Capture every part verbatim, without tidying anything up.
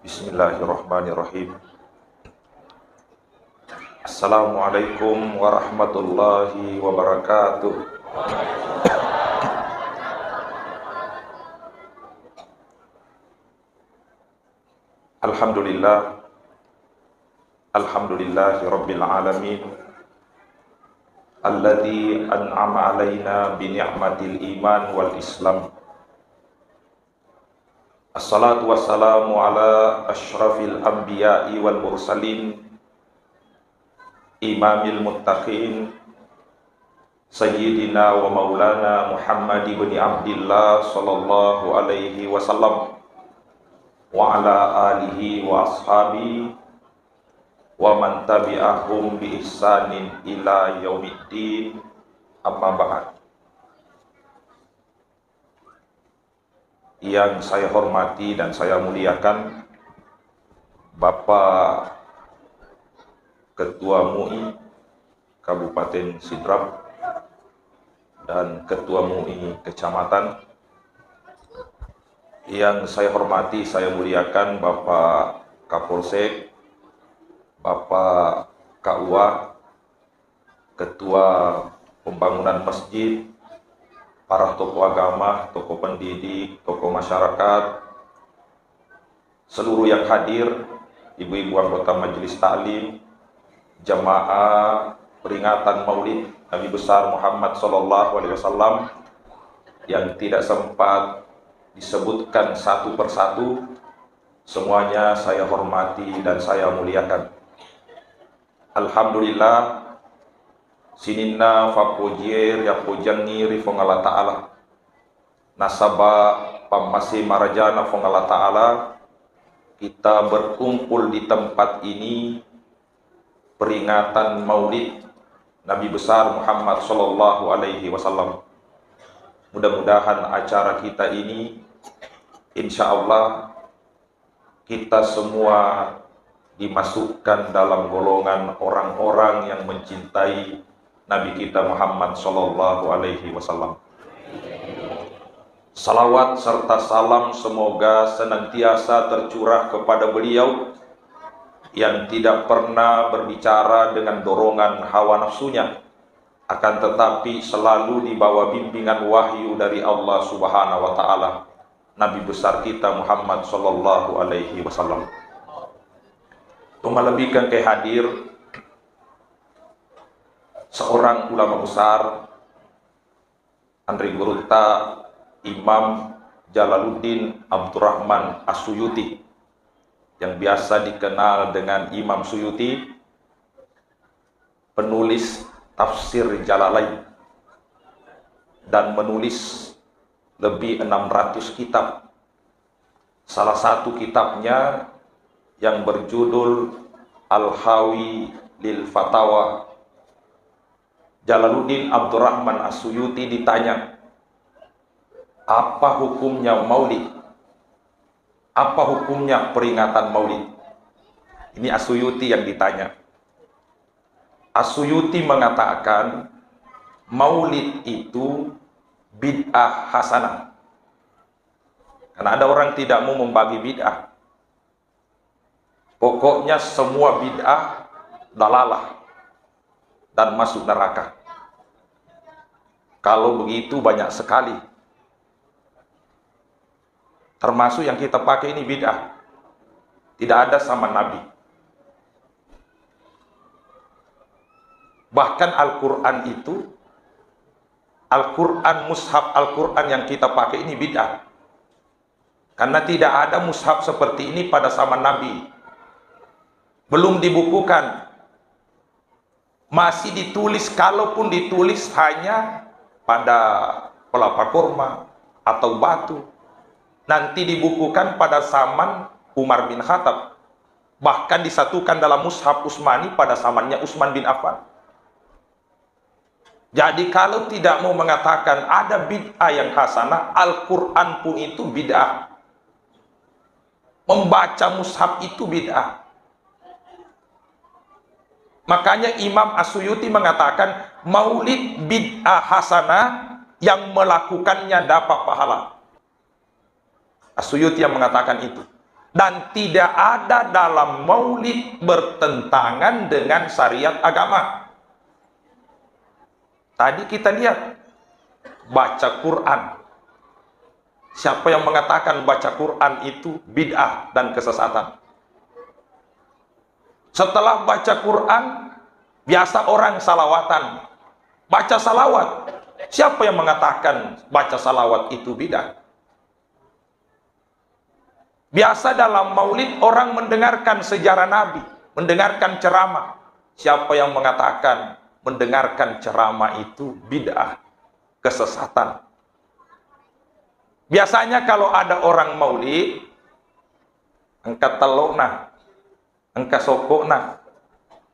Bismillahirrahmanirrahim. Assalamualaikum warahmatullahi wabarakatuh. Alhamdulillah. Alhamdulillahi rabbil alamin. Alladzi an'ama alaina bi ni'matil iman wal islam. Assalatu wassalamu ala asyrafil anbiya'i wal mursalin, imamil muttaqin, sayyidina wa maulana Muhammad ibni Abdillah sallallahu alaihi wasallam, wa ala alihi wa ashabihi wa man tabi'ahum bi ihsanin ila yaumiddin, amma ba'd. Yang saya hormati dan saya muliakan, Bapak Ketua MUI Kabupaten Sidrap dan Ketua MUI Kecamatan. Yang saya hormati, saya muliakan Bapak Kapolsek, Bapak K U A, Ketua Pembangunan Masjid, para tokoh agama, tokoh pendidik, tokoh masyarakat, seluruh yang hadir, ibu-ibu anggota Majelis Taklim, jamaah peringatan Maulid Nabi Besar Muhammad sallallahu alaihi wasallam yang tidak sempat disebutkan satu persatu, semuanya saya hormati dan saya muliakan. Alhamdulillah, sininna fappojie riappojiangngi ri Fuang Allah Ta'ala. Nasaba pammase marajana Fuang Allah Ta'ala, kita berkumpul di tempat ini peringatan Maulid Nabi Besar Muhammad sallallahu alaihi wasallam. Mudah-mudahan acara kita ini, insya Allah, kita semua dimasukkan dalam golongan orang-orang yang mencintai Nabi kita Muhammad sallallahu alaihi wasallam. Salawat serta salam semoga senantiasa tercurah kepada beliau yang tidak pernah berbicara dengan dorongan hawa nafsunya, akan tetapi selalu dibawa bimbingan wahyu dari Allah Subhanahu wa Ta'ala, Nabi besar kita Muhammad sallallahu alaihi wasallam. Tumalebikeng ke hadir seorang ulama besar, Anri Gurutta Imam Jalaluddin Abdurrahman As-Suyuti, yang biasa dikenal dengan Imam Suyuti, penulis tafsir Jalalain, dan menulis lebih enam ratus kitab. Salah satu kitabnya yang berjudul Al-Hawi lil Fatawa. Jalaluddin Abdurrahman As-Suyuti ditanya, "Apa hukumnya maulid? Apa hukumnya peringatan maulid?" Ini As-Suyuti yang ditanya. As-Suyuti mengatakan, maulid itu bid'ah hasanah. Karena ada orang tidak mau membagi bid'ah. Pokoknya semua bid'ah dalalah dan masuk neraka. Kalau begitu banyak sekali. Termasuk yang kita pakai ini bid'ah. Tidak ada sama Nabi. Bahkan Al-Quran itu, Al-Quran, mushaf Al-Quran yang kita pakai ini bid'ah. Karena tidak ada mushaf seperti ini pada zaman Nabi. Belum dibukukan. Masih ditulis, kalaupun ditulis hanya pada pelapa kurma atau batu. Nanti dibukukan pada zaman Umar bin Khattab. Bahkan disatukan dalam mushaf Utsmani pada zamannya Utsman bin Affan. Jadi kalau tidak mau mengatakan ada bid'ah yang hasanah, Al-Quran pun itu bid'ah. Membaca mushaf itu bid'ah. Makanya Imam As-Suyuti mengatakan maulid bid'ah hasanah, yang melakukannya dapat pahala. As-Suyuti yang mengatakan itu. Dan tidak ada dalam maulid bertentangan dengan syariat agama. Tadi kita lihat, baca Quran. Siapa yang mengatakan baca Quran itu bid'ah dan kesesatan? Setelah baca Quran, biasa orang salawatan. Baca salawat. Siapa yang mengatakan baca salawat itu bid'ah? Biasa dalam maulid orang mendengarkan sejarah Nabi, mendengarkan ceramah. Siapa yang mengatakan mendengarkan ceramah itu bid'ah, kesesatan? Biasanya kalau ada orang maulid, engka tellokna, engka sokokna.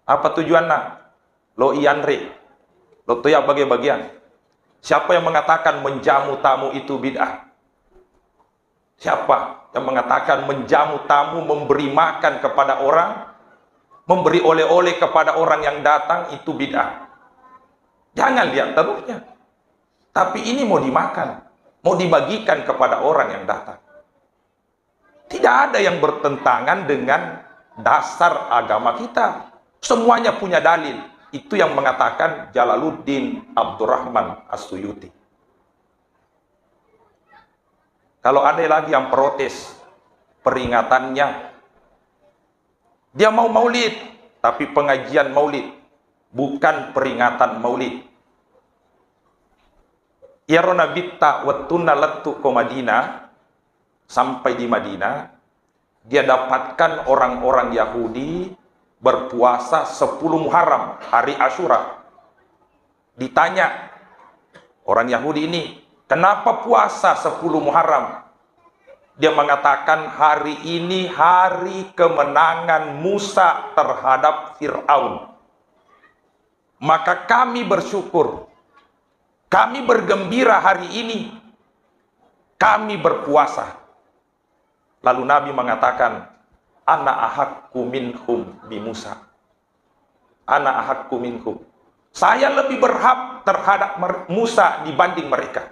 Apa tujuanna? Lo iyanre, lo toya bage-bagean. Siapa yang mengatakan menjamu tamu itu bid'ah? Siapa yang mengatakan menjamu tamu, memberi makan kepada orang, memberi oleh-oleh kepada orang yang datang itu bid'ah? Jangan lihat telurnya. Tapi ini mau dimakan, mau dibagikan kepada orang yang datang. Tidak ada yang bertentangan dengan dasar agama kita. Semuanya punya dalil. Itu yang mengatakan Jalaluddin Abdurrahman As-Suyuti. Kalau ada lagi yang protes peringatannya, dia mau maulid, tapi pengajian maulid, bukan peringatan maulid. Iyaro Nabitta wettunna lettu ko Madinah, sampai di Madinah, dia dapatkan orang-orang Yahudi berpuasa sepuluh Muharram, hari Asyura. Ditanya orang Yahudi ini, "Kenapa puasa sepuluh Muharram?" Dia mengatakan, "Hari ini hari kemenangan Musa terhadap Firaun. Maka kami bersyukur, kami bergembira hari ini, kami berpuasa." Lalu Nabi mengatakan, "Ana ahaqqu minhum bi Musa. Ana ahaqqu minhum. Saya lebih berhak terhadap mer-, Musa dibanding mereka.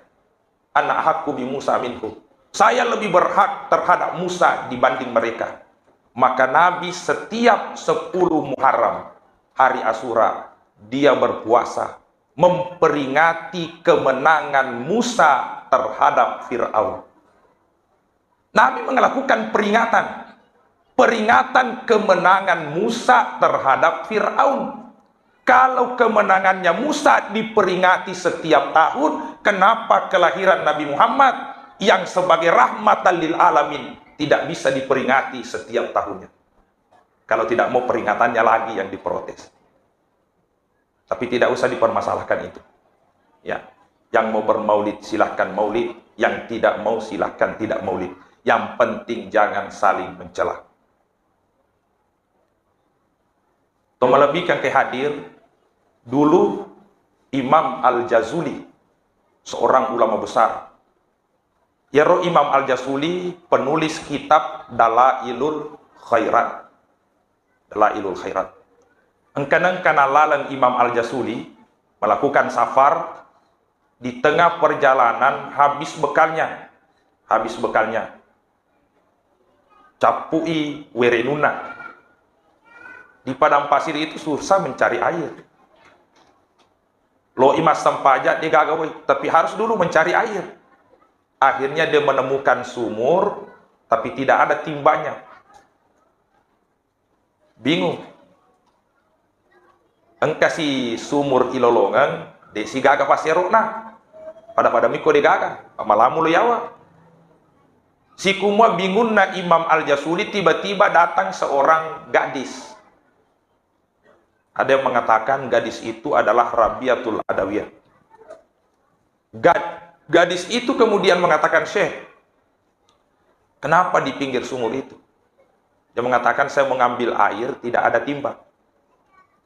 Ana ahaqqu bi Musa minhum. Saya lebih berhak terhadap Musa dibanding mereka." Maka Nabi setiap sepuluh Muharram, hari Asyura, dia berpuasa, memperingati kemenangan Musa terhadap Firaun. Nabi melakukan peringatan, peringatan kemenangan Musa terhadap Firaun. Kalau kemenangannya Musa diperingati setiap tahun, kenapa kelahiran Nabi Muhammad yang sebagai rahmatan lil alamin tidak bisa diperingati setiap tahunnya? Kalau tidak mau peringatannya lagi yang diprotes. Tapi tidak usah dipermasalahkan itu. Ya, yang mau bermaulid silahkan maulid, yang tidak mau silahkan tidak maulid. Yang penting jangan saling mencela. To malebbi engka hadir, dulu Imam Al-Jazuli, seorang ulama besar. Iyaro Imam Al-Jazuli penulis kitab Dalailul Khairat. Dalailul Khairat. Engka-, engka nengka nalaleng Imam Al-Jazuli melakukan safar, di tengah perjalanan habis bekalnya. Habis bekalnya. Cappui werenunna. Di padang pasir itu susah mencari air. Lo i massempajang de gaga woi, tapi harus dulu mencari air. Akhirnya dia menemukan sumur, tapi tidak ada timbanya. Bingung. Engka si sumur ilolongeng, de sigaga passerona. Pada-pada miko de gaga, malamu lo yawa. Sikumua bingunna Imam Al-Jasuli, tiba-tiba datang seorang gadis. Ada yang mengatakan gadis itu adalah Rabiatul Adawiyah. Gad-, gadis itu kemudian mengatakan, "Syekh, kenapa di pinggir sumur itu?" Dia mengatakan, "Saya mengambil air, tidak ada timba."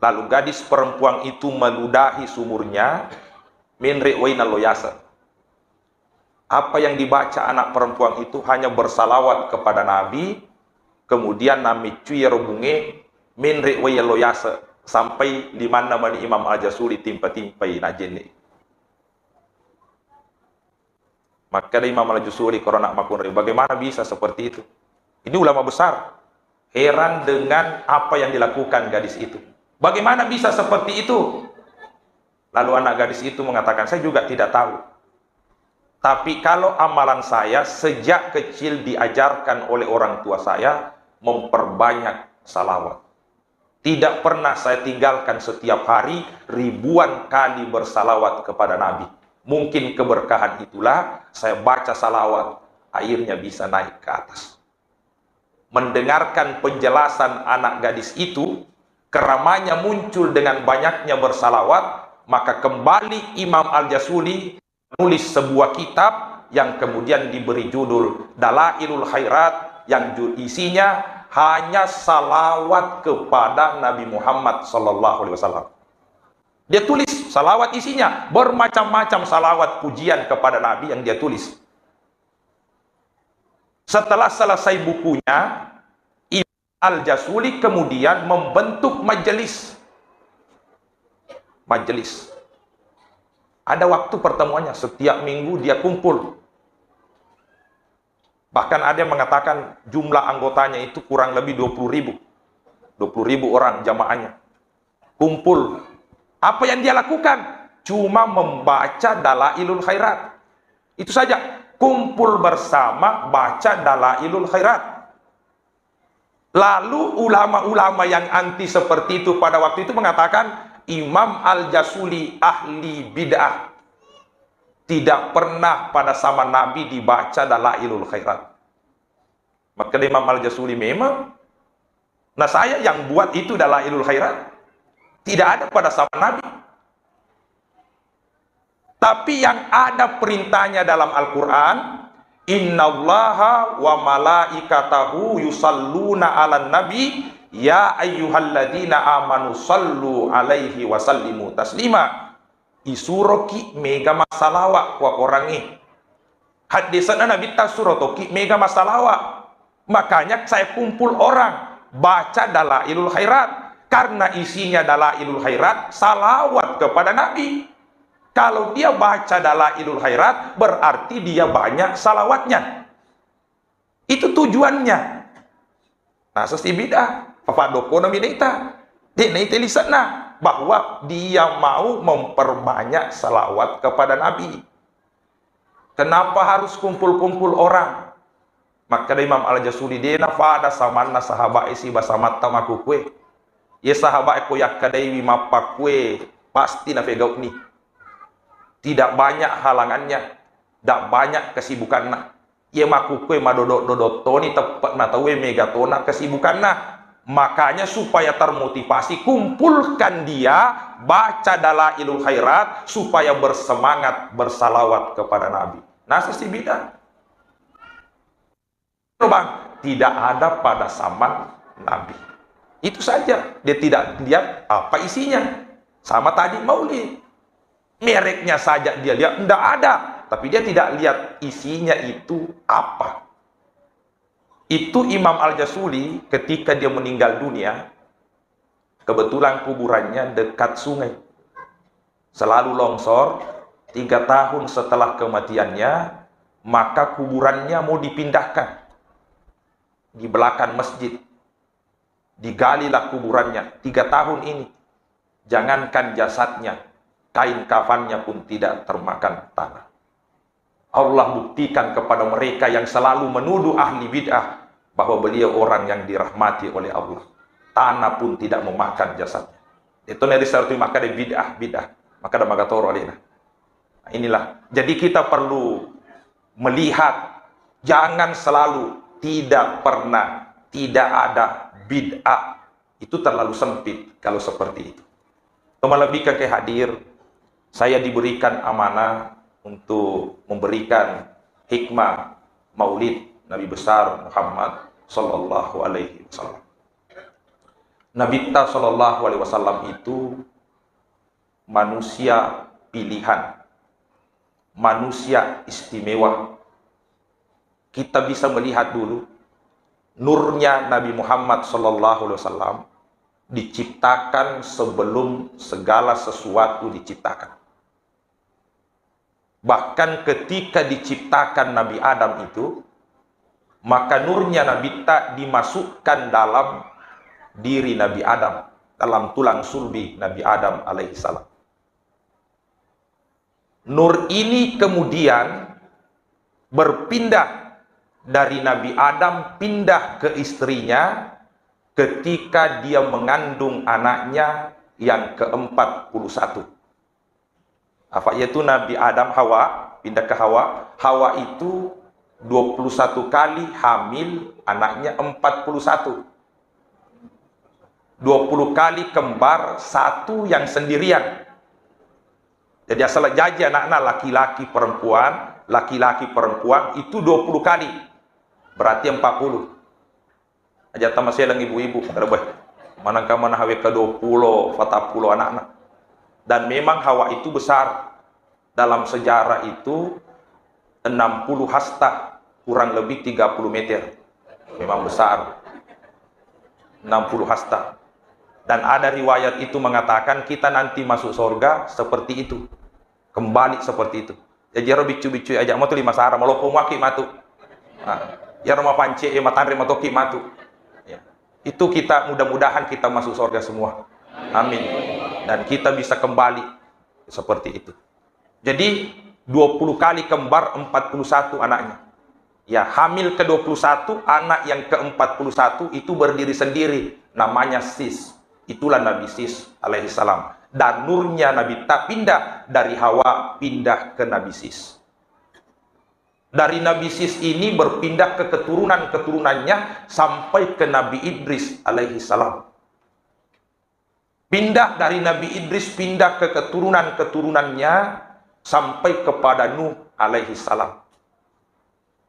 Lalu gadis perempuan itu meludahi sumurnya, menre waina lo yase. Apa yang dibaca anak perempuan itu hanya bersalawat kepada Nabi, kemudian namiccui iyaro bunge, menre wai lo yase, sampai limanna mani Imam Al-Jasuli timpa-timpai najenne. Makkeda Imam Al-Jasuli, korona makkunrai, "Bagaimana bisa seperti itu?" Ini ulama besar. Heran dengan apa yang dilakukan gadis itu. Bagaimana bisa seperti itu? Lalu anak gadis itu mengatakan, "Saya juga tidak tahu. Tapi kalau amalan saya, sejak kecil diajarkan oleh orang tua saya memperbanyak salawat. Tidak pernah saya tinggalkan, setiap hari ribuan kali bersalawat kepada Nabi. Mungkin keberkahan itulah saya baca salawat, airnya bisa naik ke atas." Mendengarkan penjelasan anak gadis itu, keramanya muncul dengan banyaknya bersalawat, maka kembali Imam Al-Jasuli menulis sebuah kitab yang kemudian diberi judul Dalailul Khairat, yang ju-, isinya hanya salawat kepada Nabi Muhammad sallallahu alaihi wasallam. Dia tulis salawat, isinya bermacam-macam salawat pujian kepada Nabi yang dia tulis. Setelah selesai bukunya, Imam Al-Jasuli kemudian membentuk majelis. Majelis. Ada waktu pertemuannya, setiap minggu dia kumpul. Bahkan ada yang mengatakan jumlah anggotanya itu kurang lebih dua puluh ribu. Dua puluh ribu orang jamaahnya. Kumpul. Apa yang dia lakukan? Cuma membaca Dalailul Khairat. Itu saja. Kumpul bersama, baca Dalailul Khairat. Lalu ulama-ulama yang anti seperti itu pada waktu itu mengatakan Imam Al-Jasuli ahli bid'ah. Tidak pernah pada zaman Nabi dibaca Dalailul Khairat. Maka Imam Al-Jasuli memang, nah, saya yang buat itu Dalailul Khairat. Tidak ada pada zaman Nabi. Tapi yang ada perintahnya dalam Al-Quran, "Innallaha wa malaikatahu yusalluna ala nabi, ya ayyuhalladzina amanu sallu alaihi wa sallimu taslima." Isuroki mega massalawa kua korangngi. Haddese'na Nabitta suro toki mega massalawa. Makanya saya kumpul orang baca Dalailul Khairat. Karena isinya Dalailul Khairat, salawat kepada Nabi. Kalau dia baca Dalailul Khairat, berarti dia banyak salawatnya. Itu tujuannya. Nah, sesi bid'ah. Papa dokona bid'ah ita. Dia naita lisanna bahwa dia mau memperbanyak salawat kepada Nabi. Kenapa harus kumpul-kumpul orang? Makkeda Imam Al-Jasuli, "Dena pada samanna sahabat e siba samatta makkukue. Ye sahabat e ko yakkadaiwi mappakkue, pasti nafegau'ni. Tidak banyak halangannya, tidak banyak kesibukanna. Ye makkukue madodok-dodok toni teppe'na tauwe, mega tona kesibukanna." Makanya supaya termotivasi, kumpulkan dia baca Dalailul Khairat supaya bersemangat bersalawat kepada Nabi. Nah, sesi bid'ah. Bang, tidak ada pada zaman Nabi. Itu saja. Dia tidak lihat apa isinya. Sama tadi maulid. Mereknya saja dia lihat, ndak ada. Tapi dia tidak lihat isinya itu apa. Itu Imam Al-Jasuli ketika dia meninggal dunia, kebetulan kuburannya dekat sungai. Selalu longsor, tiga tahun setelah kematiannya, maka kuburannya mau dipindahkan di belakang masjid. Digalilah kuburannya tiga tahun ini. Jangankan jasadnya, kain kafannya pun tidak termakan tanah. Allah buktikan kepada mereka yang selalu menuduh ahli bid'ah bahwa beliau orang yang dirahmati oleh Allah. Tanah pun tidak memakan jasadnya. Itu nari sartu maka ada bid'ah, bid'ah. Maka ada magatoro alena. Nah, inilah. Jadi kita perlu melihat, jangan selalu tidak pernah, tidak ada bid'ah. Itu terlalu sempit kalau seperti itu. Teman lebih ke hadir, saya diberikan amanah untuk memberikan hikmah Maulid Nabi Besar Muhammad sallallahu alaihi wasallam. Nabi kita sallallahu alaihi wasallam itu manusia pilihan, manusia istimewa. Kita bisa melihat dulu nurnya Nabi Muhammad sallallahu alaihi wasallam diciptakan sebelum segala sesuatu diciptakan. Bahkan ketika diciptakan Nabi Adam itu, Maka nurnya Nabitta dimasukkan dalam diri Nabi Adam, dalam tulang sulbi Nabi Adam alaihissalam. Nur ini kemudian berpindah dari Nabi Adam pindah ke istrinya ketika dia mengandung anaknya yang keempat puluh satu. Apa yaitu Nabi Adam Hawa, pindah ke Hawa. Hawa itu dua puluh satu kali hamil, anaknya empat puluh satu. Dua puluh kali kembar, satu yang sendirian. Jadi asal jaji anaknya laki-laki perempuan, laki-laki perempuan itu dua puluh kali. Berarti empat puluh. Aja tamaselang ibu-ibu, kada boleh. Manangka mana Hawa ke dua puluh, empat puluh anaknya. Dan memang Hawa itu besar. Dalam sejarah itu enam puluh hasta, kurang lebih tiga puluh meter. Memang besar. Enam puluh hasta. Dan ada riwayat itu mengatakan kita nanti masuk surga seperti itu. Kembali seperti itu. Jadi ero biccu-biccu aja mau tu lima sara, malopo muaki matu. Nah, ero mapance e matanre matoki matu. Ya. Itu kita, mudah-mudahan kita masuk surga semua. Amin. Dan kita bisa kembali seperti itu. Jadi dua puluh kali kembar empat puluh satu anaknya. Ya, hamil ke dua puluh satu, anak yang ke empat puluh satu itu berdiri sendiri, namanya Sis. Itulah Nabi Sis alaihissalam. Dan nurnya Nabitta pindah dari Hawa, pindah ke Nabi Sis. Dari Nabi Sis ini berpindah ke keturunan-keturunannya sampai ke Nabi Idris alaihissalam. Pindah dari Nabi Idris, pindah ke keturunan-keturunannya sampai kepada Nuh alaihissalam.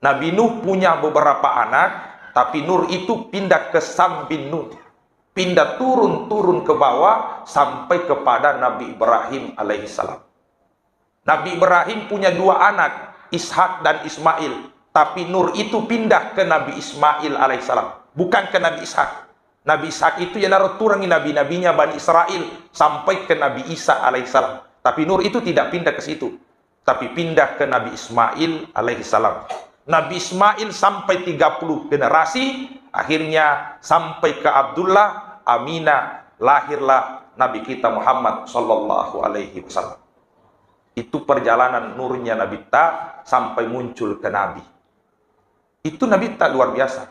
Nabi Nuh punya beberapa anak, tapi nur itu pindah ke Sam bin Nuh. Pindah turun-turun ke bawah sampai kepada Nabi Ibrahim alaihissalam. Nabi Ibrahim punya dua anak, Ishak dan Ismail. Tapi nur itu pindah ke Nabi Ismail alaihissalam, bukan ke Nabi Ishak. Nabi Ishak itu ya naro turangi nabi-nabinya Bani Israel sampai ke Nabi Isa alaihissalam. Tapi nur itu tidak pindah ke situ, tapi pindah ke Nabi Ismail alaihissalam. Nabi Ismail sampai tiga puluh generasi, akhirnya sampai ke Abdullah, Aminah, lahirlah Nabi kita Muhammad sallallahu alaihi wasallam. Itu perjalanan nurnya Nabitta sampai muncul ke Nabi. Itu Nabitta luar biasa.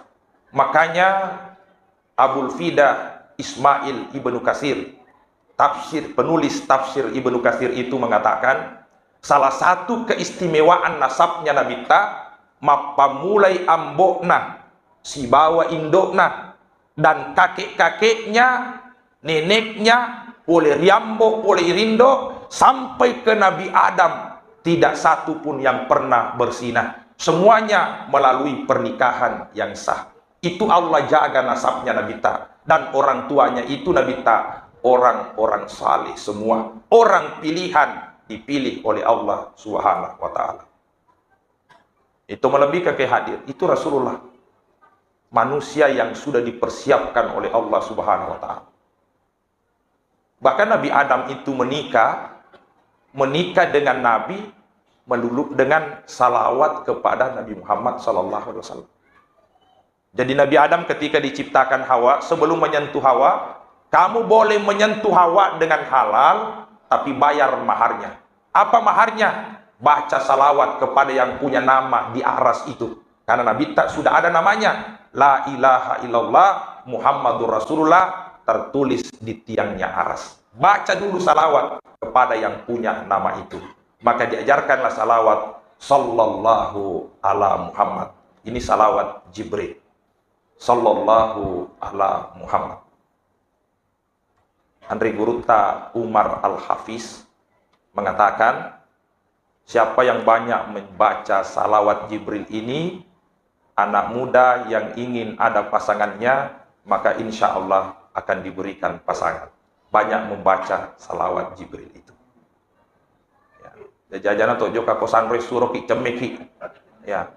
Makanya Abul Fida Ismail Ibnu Katsir, tafsir, penulis tafsir Ibnu Katsir itu mengatakan, salah satu keistimewaan nasabnya Nabitta, mappammulai ambo'na sibawa indo'na dan kakek-kakeknya, neneknya, pole ri ambo, pole ri indo, sampai ke Nabi Adam, tidak satu pun yang pernah berzina. Semuanya melalui pernikahan yang sah. Itu Allah jaga nasabnya Nabitta. Dan orang tuanya itu Nabitta orang-orang saleh semua. Orang pilihan dipilih oleh Allah Subhanahu wa Ta'ala. Itu malebbi ke hadir. Itu Rasulullah. Manusia yang sudah dipersiapkan oleh Allah Subhanahu wa Ta'ala. Bahkan Nabi Adam itu menikah, menikah dengan Nabi melulu dengan salawat kepada Nabi Muhammad sallallahu alaihi wasallam. Jadi Nabi Adam ketika diciptakan Hawa, sebelum menyentuh Hawa, kamu boleh menyentuh Hawa dengan halal, tapi bayar maharnya. Apa maharnya? Baca salawat kepada yang punya nama di aras itu. Karena Nabitta sudah ada namanya. La ilaha illallah Muhammadur Rasulullah tertulis di tiangnya aras. Baca dulu salawat kepada yang punya nama itu. Maka diajarkanlah salawat sallallahu ala Muhammad. Ini salawat Jibril. Sallallahu ala Muhammad. Anre Gurutta Umar Al-Hafiz mengatakan, siapa yang banyak membaca salawat Jibril ini, anak muda yang ingin ada pasangannya, maka insya Allah akan diberikan pasangan. Banyak membaca salawat Jibril itu. Ya. Jajana to joka kosanre suro ki cemmeki. Ya.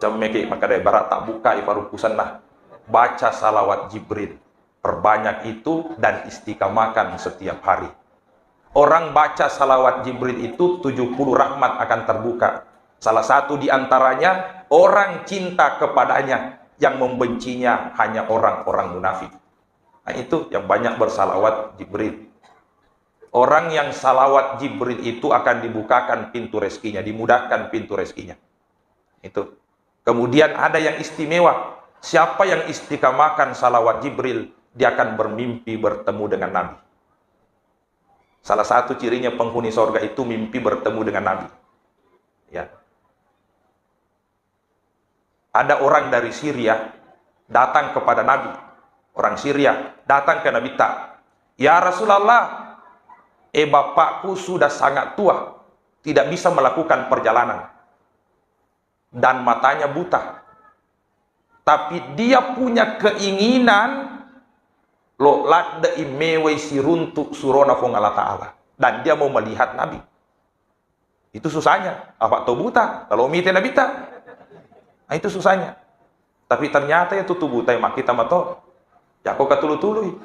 Cemmeki maka dai barat tak buka iparupusan nah. Baca salawat Jibril. Perbanyak itu dan istiqamahkan setiap hari. Orang baca salawat Jibril itu tujuh puluh rahmat akan terbuka. Salah satu di antaranya orang cinta kepadanya, yang membencinya hanya orang-orang munafik. Nah, itu yang banyak bersalawat Jibril. Orang yang salawat Jibril itu akan dibukakan pintu rezekinya, dimudahkan pintu rezekinya. Itu. Kemudian ada yang istimewa. Siapa yang istiqamahkan salawat Jibril, dia akan bermimpi bertemu dengan Nabi. Salah satu cirinya penghuni sorga itu mimpi bertemu dengan Nabi. Ya. Ada orang dari Syria datang kepada Nabi. Orang Syria datang ke Nabi ta. "Ya Rasulullah, eh, bapakku sudah sangat tua, tidak bisa melakukan perjalanan dan matanya buta. Tapi dia punya keinginan lo ladde'i mewai siruntu surona Puang Allah Ta'ala. Dan dia mau melihat Nabi." Itu susahnya. Apa to buta? Kalau mite Nabi ta. Nah, itu susahnya. Tapi ternyata ya tutu buta yang makkita mato. Ya kok katulu-tului.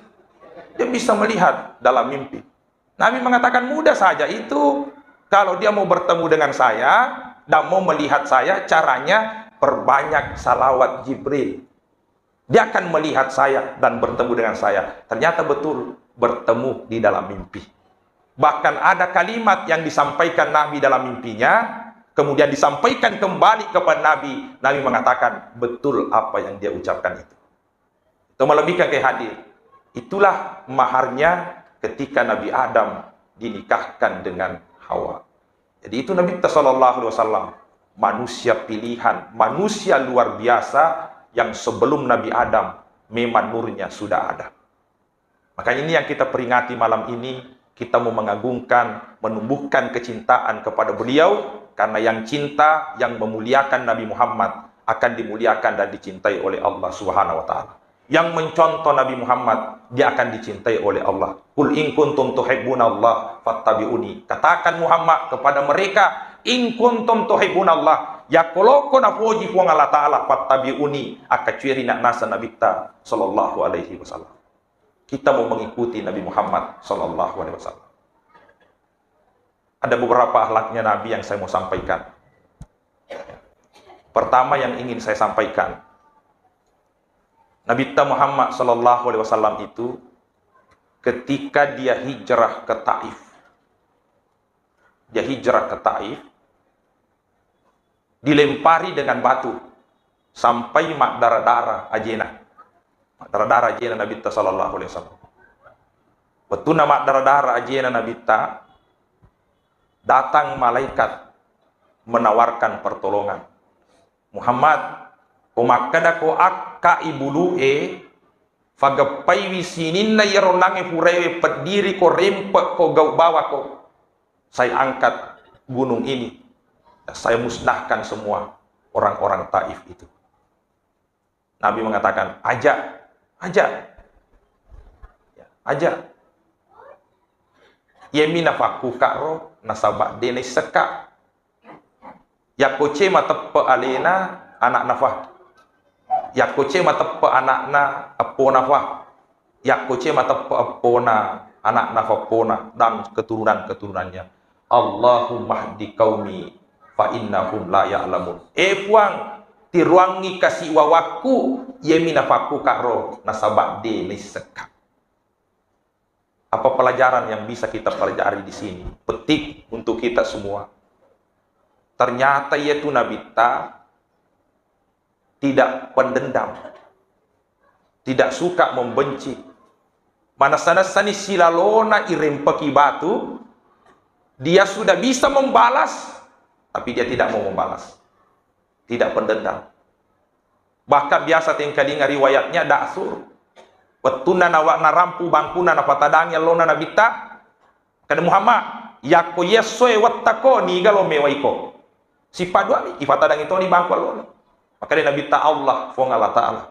Dia bisa melihat dalam mimpi. Nabi mengatakan, "Mudah saja itu. Kalau dia mau bertemu dengan saya dan mau melihat saya, caranya perbanyak salawat Jibril. Dia akan melihat saya dan bertemu dengan saya." Ternyata betul bertemu di dalam mimpi. Bahkan ada kalimat yang disampaikan Nabi dalam mimpinya, kemudian disampaikan kembali kepada Nabi. Nabi mengatakan, "Betul apa yang dia ucapkan itu." Itu melebihkan ke hadir. Itulah maharnya ketika Nabi Adam dinikahkan dengan Hawa. Jadi itu Nabi kita sallallahu alaihi wasallam, manusia pilihan, manusia luar biasa yang sebelum Nabi Adam memang nurnya sudah ada. Makanya ini yang kita peringati malam ini, kita mau mengagungkan, menumbuhkan kecintaan kepada beliau, karena yang cinta, yang memuliakan Nabi Muhammad akan dimuliakan dan dicintai oleh Allah Subhanahu wa Ta'ala. Yang mencontoh Nabi Muhammad, dia akan dicintai oleh Allah. "Qul in kuntum tuhibbunallah fattabi'uni." Katakan Muhammad kepada mereka, "In kuntum tuhibbunallah." Yakkoloko napoji Puang Allah Ta'ala, "Fattabi'uni." Akkacueri nak nasa Nabi ta sallallahu alaihi wasallam. Kita mau mengikuti Nabi Muhammad sallallahu alaihi wasallam. Ada beberapa akhlaknya Nabi yang saya mau sampaikan. Pertama yang ingin saya sampaikan, Nabi ta Muhammad sallallahu alaihi wasallam itu ketika dia hijrah ke Taif, dia hijrah ke Taif, dilempari dengan batu sampai maddara-dara ajena. Maddara-dara ajena Nabi ta sallallahu alaihi wasallam. Wettunna maddara-dara ajena Nabi ta, datang malaikat menawarkan pertolongan. "Muhammad, ko makkeda ko akka ibulu'e, fageppaiwi sininna iyaro nange puraewe peddiri ko rempe ko gau bawa ko. Saya angkat gunung ini. Saya musnahkan semua orang-orang Taif itu." Nabi mengatakan, "Aja, aja. Ya, aja. Iyemi nafakku ka'ro, nasaba de naissekka." Yakko ce mateppe alena, anak nafa. Yakko ce mateppe anakna, eppo nafa. Yakko ce mateppe eppona, anak nafa eppona, dan keturunan-keturunannya. "Allahumma hdi qaumi fa innahum la ya'lamun." Eh Puang, tiruangi kasiwawakku, iyemi nafakku ka'ro, nasaba de naissekka. Apa pelajaran yang bisa kita pelajari di sini? Petik untuk kita semua. Ternyata yaitu Nabi ta tidak pendendam, tidak suka membenci. Manessa-nessani silalona irempeki batu, dia sudah bisa membalas, tapi dia tidak mau membalas. Tidak pendendam. Bahkan biasa tengkalinga riwayatnya Da'sur. Wettunna nawa-, narampu bangkuna napatadangi allona Nabitta, kada Muhammad, yakko yessoe wettako niga lo mewaiko. Sipaduami, ipatadangi toni bangku allona. Makkedai Nabitta Allah, Fuang Allah Ta'ala.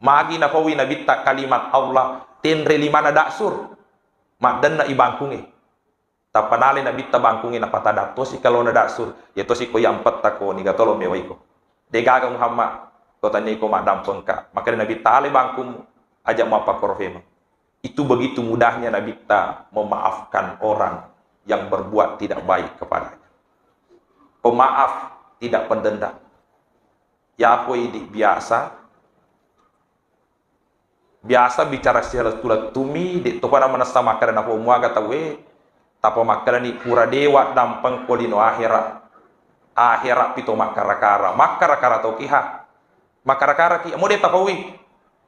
Magi napaui Nabitta kalimat Allah, tenre limana Da'sur. Maddenna i bangkunge. Tappa nalai Nabitta bangkungnge napatada tosi kalona Da'sur, iya tosi ko yampetta ko niga tolo mewaiko. Degaga Muhammad, ko tania ko maddampengka. Makkedai Nabitta, alai bangkummu, aja mappakkoro femeng. Itu begitu mudahnya Nabitta memaafkan orang yang berbuat tidak baik kepadanya. Pemaaf tidak pendendam. Yapo idi biasa, biasa bicara silettu-lettumi, de' topa namanessa makkeda napomuaga tauwe, tapa makkedani pura dewa dampeng ko lino ahera. Ahera pito makkara-kara. Makkara-kara toki ha. Makkara-kara ki, mo de' tapaui.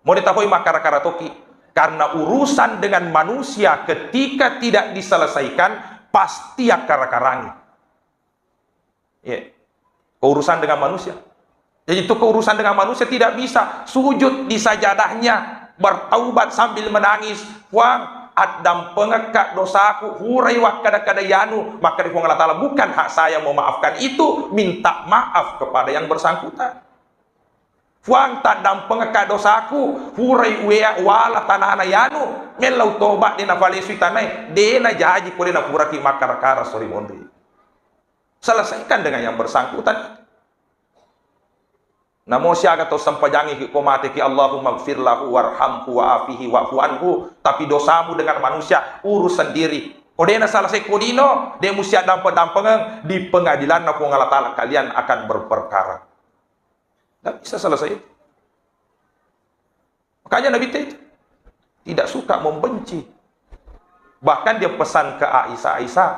Mo de' tapaui makkara-kara toki. Karena urusan dengan manusia ketika tidak diselesaikan, pasti akkara-karangi. Iya. Keurusan dengan manusia. Jadi itu keurusan dengan manusia tidak bisa. Sujud di sajadahnya, bertaubat sambil menangis. Puang, addampengekka dosaku, hurai wakkada-kada yanu, maka di Puang Allah Ta'ala, bukan hak saya memaafkan itu, minta maaf kepada yang bersangkutan. Puang, taddampengekka dosaku, hurai uwea wala tanana yanu, mellau toba de' nafalesui tanae, de' najaji pole napuraki makkara-kara sori monri. Selesaikan dengan yang bersangkutan. Namo siaga tau sempajangi ki ko mate ki, Allahumma gfir lahu warhamhu wa afihi wa'fu anhu, tapi dosamu dengan manusia urus sendiri. Ko de' naselesai ko lino, de' musia dampeng-dampengeng, di pengadilanna Puang Allah Ta'ala kalian akan berperkara. Tidak bisa selesai itu. Makanya Nabi itu tidak suka, membenci. Bahkan dia pesan ke Aisyah, "Aisyah,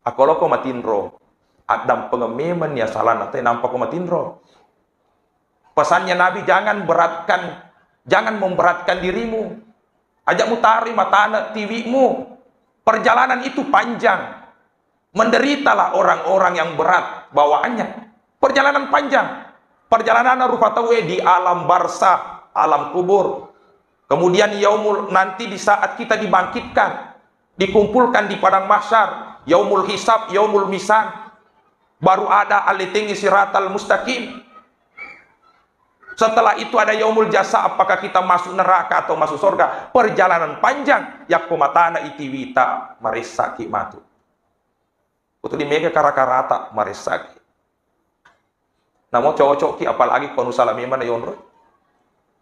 akkoloko matinro, addampengeng memeng ni asalana te nampako matinro." Pesannya Nabi, "Jangan beratkan, jangan memberatkan dirimu. Aja mutari matane tiwimu. Perjalanan itu panjang." Menderitalah orang-orang yang berat bawaannya. Perjalanan panjang. Perjalanan rupa tauwe di alam barzah, alam kubur. Kemudian yaumul, nanti di saat kita dibangkitkan, dikumpulkan di padang mahsyar, yaumul hisab, yaumul misan. Baru ada alitengi siratal mustaqim. Setelah itu ada yaumul jasa, apakah kita masuk neraka atau masuk surga? Perjalanan panjang, yakko matana itiwita, maressaki matu. Ko tuli mega kara-karata, maressaki. Namo cocokki, apalagi ko nusala memang na yonro.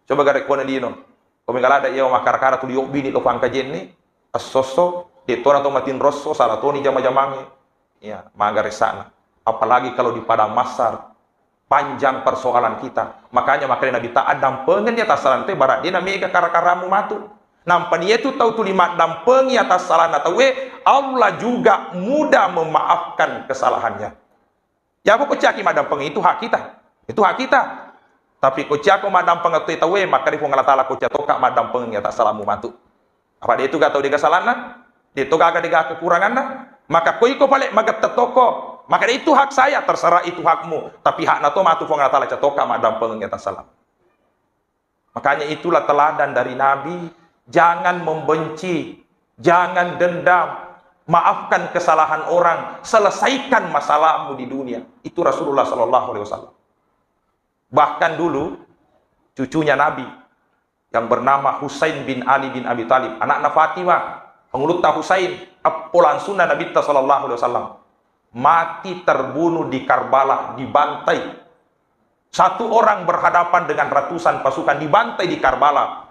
Coba gare ko na dino. Ko mega lada iya makkara-kara tuli yobbini lo pangkajenni, esso-esso, de' tona to matinrosso, sala toni jama-jamangnge. Ya, maga ressana. Apalagi kalau di padang mahsyar, panjang persoalan kita. Makanya, makanya Nabi ta, "Addampengenni atassalante, bara de' na mega kara-karamu matu." Nampa ni yetu tau tuli maddampengi atassalanna tauwe, Allah juga mudah memaafkan kesalahannya. Ya, ko ciaki maddampeng itu hak kita. Itu hak kita. Tapi ko ciako maddampeng tu tauwe, maka di Puang Allah Ta'ala ko cia toka maddampeng ya tak salamu matu. Apa de' tu ga tau de' ga salanna? De' to gaga de' ga kekuranganna? Maka ko iko pale magette toko, maka de' itu hak saya, terserah itu hakmu. Tapi hakna to matu Puang Allah Ta'ala cia toka maddampeng ya tak salam. Makanya itulah teladan dari Nabi, jangan membenci, jangan dendam, maafkan kesalahan orang, selesaikan masalahmu di dunia. Itu Rasulullah Shallallahu Alaihi Wasallam. Bahkan dulu cucunya Nabi yang bernama Husain bin Ali bin Abi Thalib, anakna Fatimah, pangulutta Husain, eppo langsunna Nabitta Shallallahu Alaihi Wasallam, mati terbunuh di Karbala, dibantai. Satu orang berhadapan dengan ratusan pasukan, dibantai di Karbala.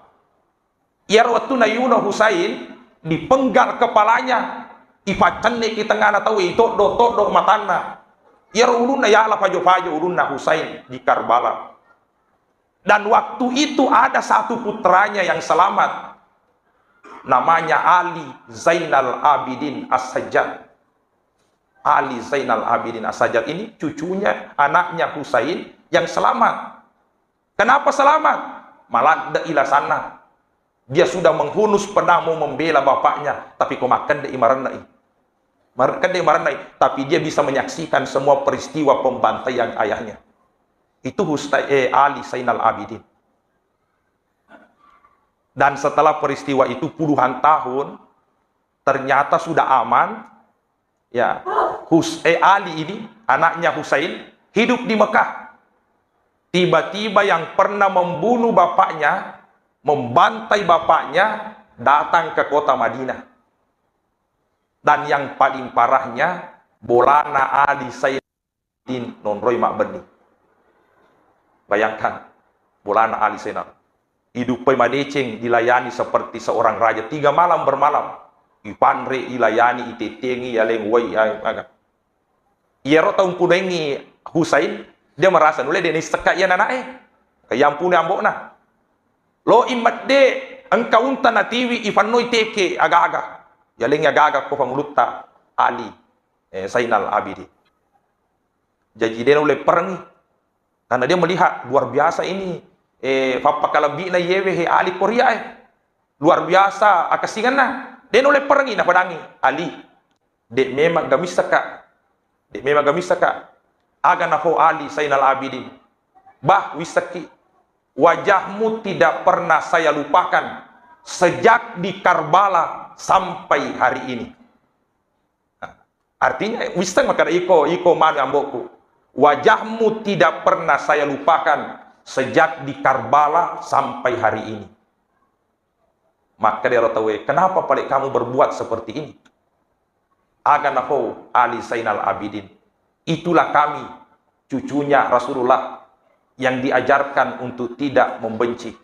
Iyaro wettu nayuno Husain, dipenggal kepalanya, ipaccenne ki tengngana tauwe, itoddo-toddo matanna. Iyaro ulunna yala pajo-pajo ulunna Husain di Karbala. Dan waktu itu ada satu putranya yang selamat. Namanya Ali Zainal Abidin As-Sajjad. Ali Zainal Abidin As-Sajjad ini cucunya, anaknya Husain yang selamat. Kenapa selamat? Maladde'i lasanna. Dia sudah menghunus pedang mau membela bapaknya, tapi ko makkedde'i marenne'i. Mar-, kedde marenne'i, tapi dia bisa menyaksikan semua peristiwa pembantaian ayahnya. Itu Husta-, eh, Ali Zainal Abidin. Dan setelah peristiwa itu puluhan tahun, ternyata sudah aman, ya, Hus-, eh, Ali ini, anaknya Husain, hidup di Mekah. Tiba-tiba yang pernah membunuh bapaknya, membantai bapaknya, datang ke kota Madinah. Dan yang paling parahnya, bolana Ali Zainal Abidin nonroi mabbenni. Bayangkan, bolana Ali Zainal. Idupai madeceng, dilayani seperti seorang raja, tiga malam bermalam. Ipanre, ilayani, itetengi, yaleng wai, ya, aga. Iyaro tau mpudaingi Husain, dia merasa nulle de' naissengka iya nanae. Kayampuni ambo'na. Lo i medde, engka unta natiwi ifannoi teke aga-aga. Yalengngi aga-aga ko pangulutta Ali, eh, Zainal Abidin. Jaji de' naulle perengngi. Karena dia melihat luar biasa ini, eh, fappakalebbi'na iyewe he Ali Korea, eh. Luar biasa akessingenna. De' naulle perengngi napadangi Ali. De' memang gamissaka. De' memang gamissaka. Aga nafo Ali Zainal Abidin. Bah, wissekki. Wajahmu tidak pernah saya lupakan sejak di Karbala sampai hari ini. Nah, artinya, wisseng makkeda iko, iko manu ambo'ku. Wajahmu tidak pernah saya lupakan sejak di Karbala sampai hari ini. Makkeda ero tauwe, "Kenapa pale kamu berbuat seperti ini?" Aga nafo Ali Zainal Abidin, "Itulah kami, cucunya Rasulullah, yang diajarkan untuk tidak membenci,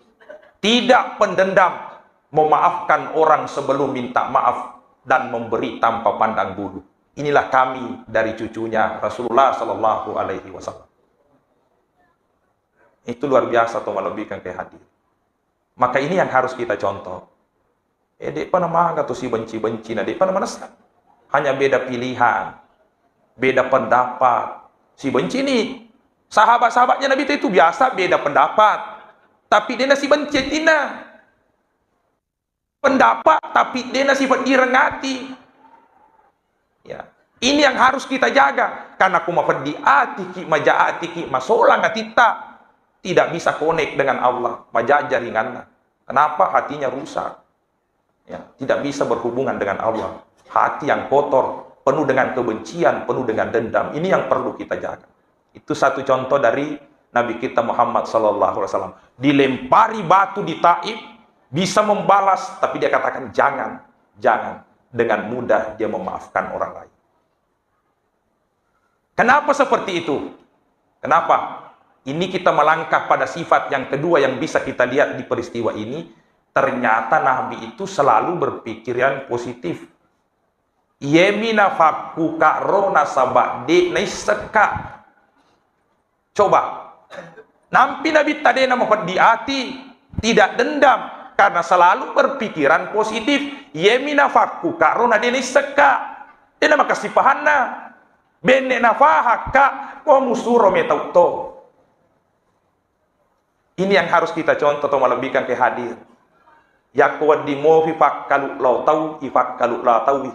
tidak pendendam, memaafkan orang sebelum minta maaf, dan memberi tanpa pandang bulu. Inilah kami dari cucunya Rasulullah sallallahu alaihi wasallam." Itu luar biasa, to malebbikan ke hadir. Maka ini yang harus kita contoh. Eh, de'pa namaga tu sibenci-benci, na de'pa namanessa. Hanya beda pilihan, beda pendapat. Sibenci ni. Sahabat-sahabatnya Nabi itu biasa beda pendapat. Tapi de' nasibenci atinna. Pendapat, tapi de' nasifeddireng ati. Ya. Ini yang harus kita jaga. Karena ku mafeddi atiki, maja atiki, masolang atitta, tidak bisa connect dengan Allah, maja jaringanna. Kenapa? Hatinya rusak. Ya, tidak bisa berhubungan dengan Allah. Hati yang kotor, penuh dengan kebencian, penuh dengan dendam. Ini yang perlu kita jaga. Itu satu contoh dari Nabi kita Muhammad sallallahu alaihi wasallam. Dilempari batu di Taif, bisa membalas, tapi dia katakan, "Jangan, jangan." Dengan mudah dia memaafkan orang lain. Kenapa seperti itu? Kenapa? Ini kita melangkah pada sifat yang kedua yang bisa kita lihat di peristiwa ini. Ternyata Nabi itu selalu berpikiran positif. Iyemi nafakkuka ro nasaba de' naissekka. Coba. Nampi Nabitta de' namafeddi ati, tidak dendam, karena selalu berpikiran positif. Iyemi nafakkuka ro na de' naissekka. De' namakasipahanna. Benne nafahakka, ko musuro metau to. Ini yang harus kita contoh, to malebbikan ke hadir. Yakko wedding mofi fakkalu lao tau, ifakkalu lao taui.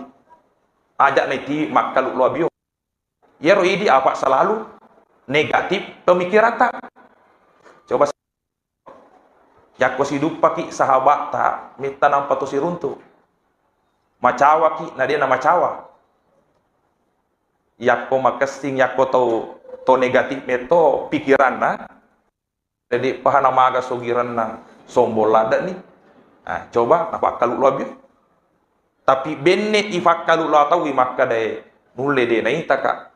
Aja' naiti makkalu lao bio. Iyaro idi apa selalu negatif pemikiranta. Coba, yakko siduppaki sahabatta, metta nampa to siruntu. Macawaki, na de' namacawa. Yakko makessing, yakko to, to negatif metto pikiranna, jadi pahana maga sogiranna, sombong ladde'ni. Nah, coba, napakkalu lao bio. Tapi benne ifakkalu lao taui makkedae, "Nulle de' naitaka."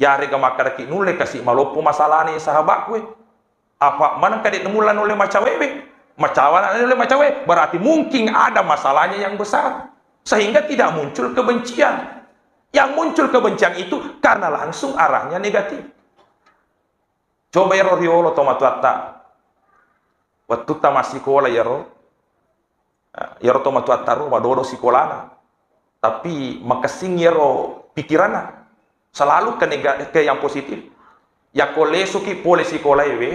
Yarega makkedaki, "Nulle kasi maloppo masalahna sahabatku e." Apa maneng kade' namulla nulle macawewe? Macawa na nulle macawe, berarti mungkin ada masalahnya yang besar. Sehingga tidak muncul kebencian. Yang muncul kebencian itu karena langsung arahnya negatif. Coba ero riolo tomatoatta. Wettutta massikola iyaro, eh, iyaro tomatoatta ro madodo sikolana. Tapi makessing iyaro pikiranna. Selalu ke nega-, ke yang positif. Yakko lesuki pole sikolae we,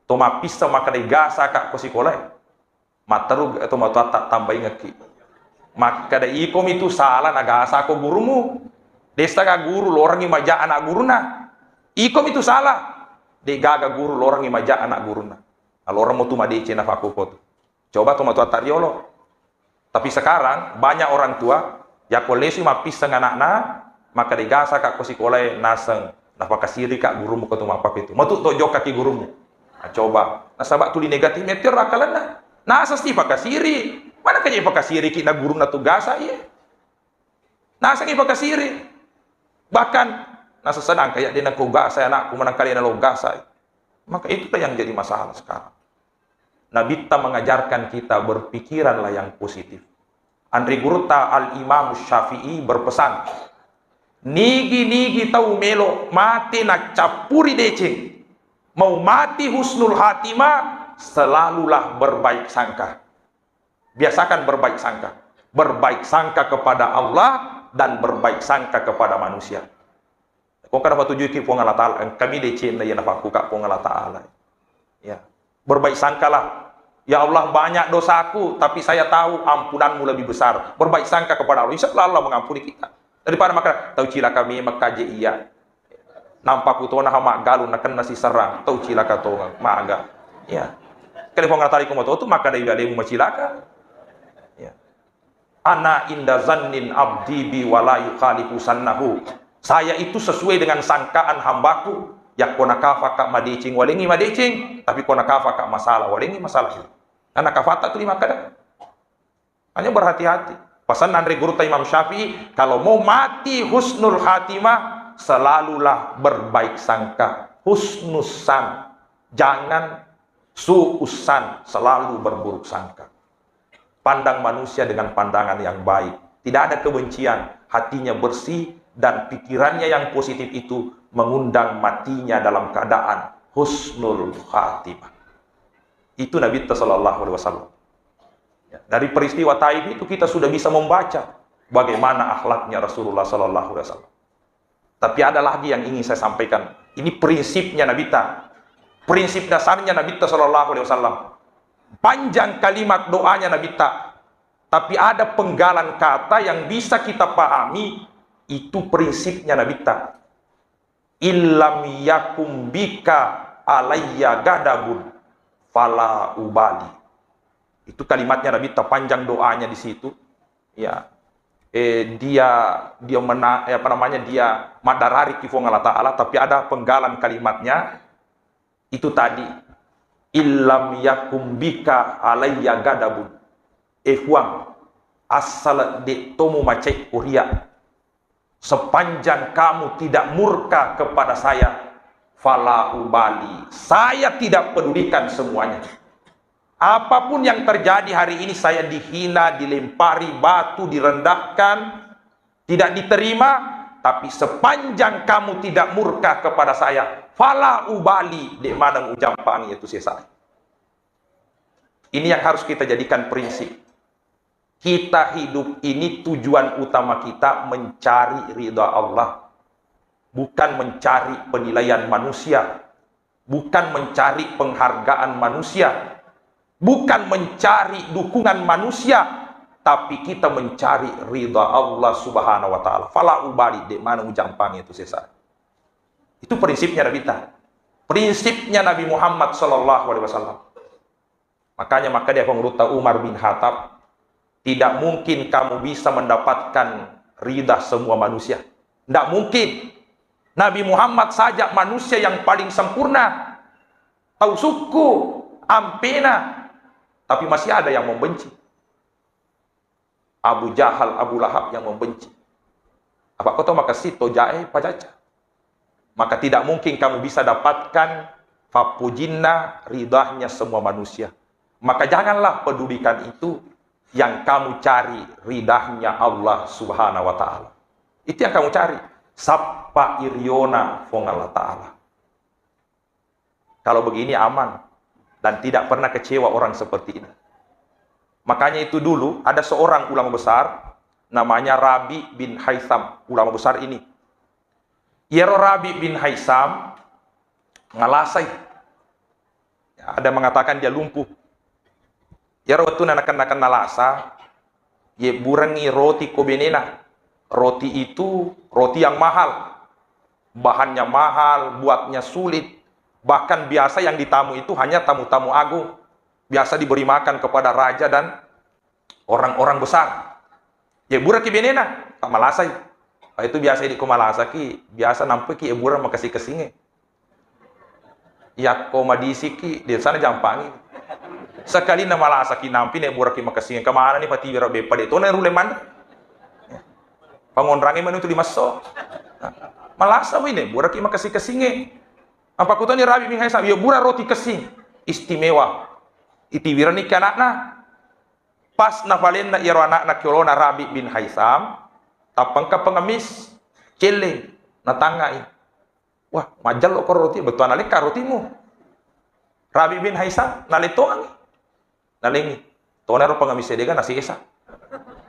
to mappisseng makkeda gasaka ko sikolae. Matteru tomatoatta tambaingekki. Makkeda, "Ikomi tu sala nagasako gurumu. De'sa ga guru lorengngi maja anak guruna. Ikomi tu sala. De' gaga guru lorengngi maja anak guruna. Naloreng mo tu madeceng nafakkuko tu." Coba tomatoatta riolo. Tapi sekarang banyak orang tua, yakko lesui mappisseng anakna, makkeda gasaka ko sikolae naseng napakasirika gurumu ko tu mappapetu. Matu to jokkaki gurumu. Nah, coba. Nasaba tuli negatif metto ro akkalenna. Naseng si pakasiri. Mana kaje pakasiriki na gurunna tu gasa iye. Nasengi pakasiri. Bahkan naseng sedang kayak de' nako gasa anakku, manang kale nalo gasa. Maka itulah yang jadi masalah sekarang. Nabitta mengajarkan kita berpikiranlah yang positif. Anre gurutta Al-Imam Syafi'i berpesan, Nigi-nigi tau melo mate naccappuri deceng, mau mati husnul khatimah, selalulah berbaik sangka. Biasakan berbaik sangka. Berbaik sangka kepada Allah dan berbaik sangka kepada manusia. Ko kada patujuki Puang Allah Ta'ala, engkami decenna iya napakkuka Puang Allah Ta'ala. Ya. Berbaik sangkalah. Ya Allah, banyak dosaku, tapi saya tahu ampunanmu lebih besar. Berbaik sangka kepada Allah. Insya Allah, Allah mengampuni kita. Daripada maka tau cilaka memang kaje iya. Nampa kutona ha maggalung nakenna siserrang, tau cilaka tongang, maga. Ya. Kali Puang Allah Ta'ala iko matotu, maka dai alemu macilaka. Ya. Ana inda zannil abdi bi wala yukhalifu sannahu. Saya itu sesuai dengan sangkaan hambaku. Yakko nakafaka madeceng, walengi madeceng, tapi ko nakafaka masalah, walengi masalah. Karena kafata tu lima kada. Hanya berhati-hati. Pasan anre gurutta Imam Syafi'i, kalau mau mati husnul khatimah, selalulah berbaik sangka. Husnuzan. Jangan suuzan, selalu berburuk sangka. Pandang manusia dengan pandangan yang baik. Tidak ada kebencian, hatinya bersih, dan pikirannya yang positif itu mengundang matinya dalam keadaan husnul khatimah. Itu Nabi sallallahu alaihi wasallam. Ya, dari peristiwa Taif itu kita sudah bisa membaca bagaimana akhlaknya Rasulullah sallallahu alaihi wasallam. Tapi ada lagi yang ingin saya sampaikan. Ini prinsipnya Nabi ta. Prinsip dasarnya Nabi ta sallallahu alaihi wasallam. Panjang kalimat doanya Nabi ta. Tapi ada penggalan kata yang bisa kita pahami, itu prinsipnya Nabi ta. Illam yakum bika alayya gadabun fala ubali. Itu kalimatnya Nabi ta, panjang doanya di situ. Ya. Eh, dia dia mena, eh, apa namanya, dia madarari ki Fuang Allah Ta'ala, tapi ada penggalan kalimatnya itu tadi, illam yakum bika alayya gadabun. Eh Fuang, asal de tomu macai kuria. Sepanjang kamu tidak murka kepada saya, fala ubali. Saya tidak pedulikan semuanya. Apapun yang terjadi hari ini, saya dihina, dilempari batu, direndahkan, tidak diterima, tapi sepanjang kamu tidak murka kepada saya, fala ubali, de maneng ujampangi itu sesa. Ini yang harus kita jadikan prinsip. Kita hidup ini tujuan utama kita mencari ridha Allah, bukan mencari penilaian manusia, bukan mencari penghargaan manusia, bukan mencari dukungan manusia, tapi kita mencari ridha Allah Subhanahu wa Ta'ala. Fala ubali, de maneng ujampangi itu sesa. Itu prinsipnya Nabi ta. Prinsipnya Nabi Muhammad sallallahu alaihi wasallam. Makanya, maka dia pengurutta Umar bin Khattab, tidak mungkin kamu bisa mendapatkan ridha semua manusia. Tidak mungkin. Nabi Muhammad saja manusia yang paling sempurna. Tau sukku, ampena, tapi masih ada yang membenci. Abu Jahal, Abu Lahab yang membenci. Apa kau tahu maka si tojae pajaca? Maka tidak mungkin kamu bisa dapatkan fappujinna ridahnya semua manusia. Maka janganlah pedulikan itu, yang kamu cari ridahnya Allah Subhanahu wa Ta'ala. Itu yang kamu cari. Sappa iriona Fuang Allah Ta'ala. Kalau begini aman dan tidak pernah kecewa orang seperti ini. Makanya itu dulu ada seorang ulama besar namanya Rabi bin Haitham, ulama besar ini. Iyaro Rabi bin Haitham ngalasai. Ada mengatakan dia lumpuh. Iyaro wettunna nakenna-kenna lasa, yebburengngi roti ko benena. Roti itu roti yang mahal. Bahannya mahal, buatnya sulit. Bahkan biasa yang ditamu itu hanya tamu-tamu agung. Biasa diberi makan kepada raja dan orang-orang besar. Yebburaki benena, tak malasai. Itu biasa idi ko malasaki, biasa nampeki yebbureng makessing-kessingnge. Yakko madisiki, dessana jampangi. Sekalinna malasaki nampi nebburaki makessing, kemana ni patiwiro beppa de tona rule manre. Pangonrangi manu tu limasso. Malasa wi nebburaki makessing-kessingnge. Apa kutoni Rabi bin Haisam, yebbureng roti kessing. Istimewa. Itiwirani ke anakna. Pas nafalenna iyaro anakna ki olona Rabi bin Haisam, tappengka pengemis. Celle, natangai. Wah, majjallo ko roti, bettuanna lekka rotimu. Rabi bin Haisam, nalettoangi. Nalengi. Tonaro pengemis dega nasesa.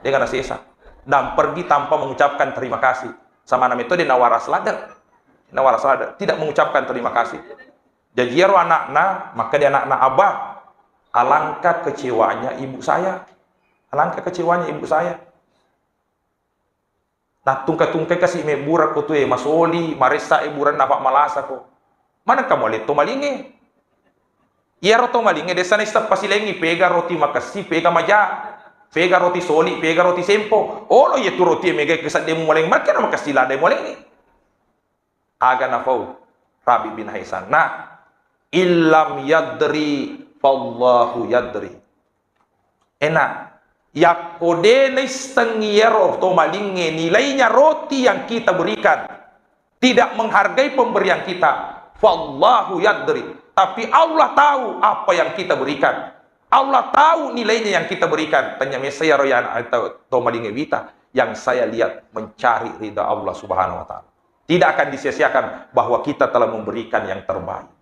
Dega nasesa. Dan pergi tanpa mengucapkan terima kasih. Sama nama itu dia nawaras lada. Nawaras lada. Tidak mengucapkan terima kasih. Jaji iyaro anakna, maka dia anakna, "Abah, alangkah kecewanya ibu saya. Alangkah kecewanya ibu saya." Nattungka-tungkai kasi mebbura ko tue, masoli, maressa e buranna, apa malasako. Manengka mualetto malinge. Iyaro to malinge desa naisseng pasilengi, pega roti makessi, pega maja, pega roti soli, pega roti sempo. Olo iya tu roti mega ke seddemu mualengi, makkeda makessi lada mualengi. Aga nafau Rabi bin Haisam. Nah, illam yadri fallahu yadri. Enak. Yakko de naisseng iyaro to malinge nilainya roti yang kita berikan, tidak menghargai pemberian kita, fallahu yadri. Tapi Allah tahu apa yang kita berikan. Allah tahu nilainya yang kita berikan. Tanya mesa iyaro ya anak to, to malinge wita yang saya lihat mencari ridha Allah Subhanahu wa Ta'ala. Tidak akan disia-siakan bahwa kita telah memberikan yang terbaik.